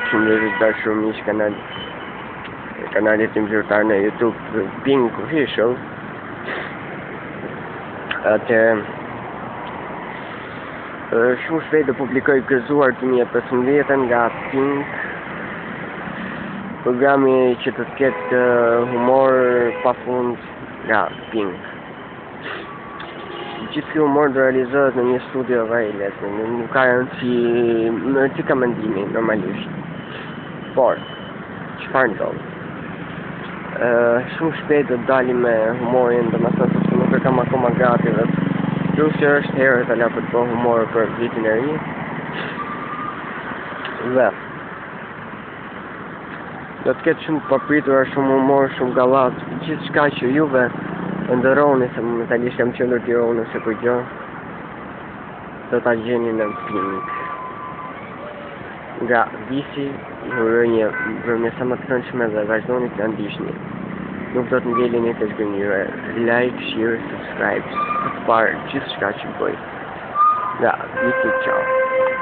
Përshëndetje të dashur miq kanal kanalit tim zyrtar në YouTube Pink Official. Atë shumë shpejt do publikoj Gëzuar 2015 nga Pink. Programi që do të ketë humor pafund nga Pink. Gjithë ky humor do realizohet në një studio wireless, nuk ka rëndësi, më rëndësi ka mendimi, normalisht. Por, çfarë ndodh? Uh, shumë shpejt do të dalim me humorin, domethënë sepse nuk e kam akoma gati dhe plus që është herët hala për të bërë humor për vitin e ri. Dhe Do të ketë shumë të papritura, shumë humor, shumë gallat, gjithçka që juve ëndërroni se momentalisht jam qendër Tironës e për gjë, do ta gjeni në Pink. Nga Visi, ju uroj një mbrëmje sa më të këndshme dhe vazhdoni të na ndiqni. Nuk do të ngeleni të zhgënjyer. Like, share, subscribe, për të parë gjithçka që bëj. Nga Visi, ciao.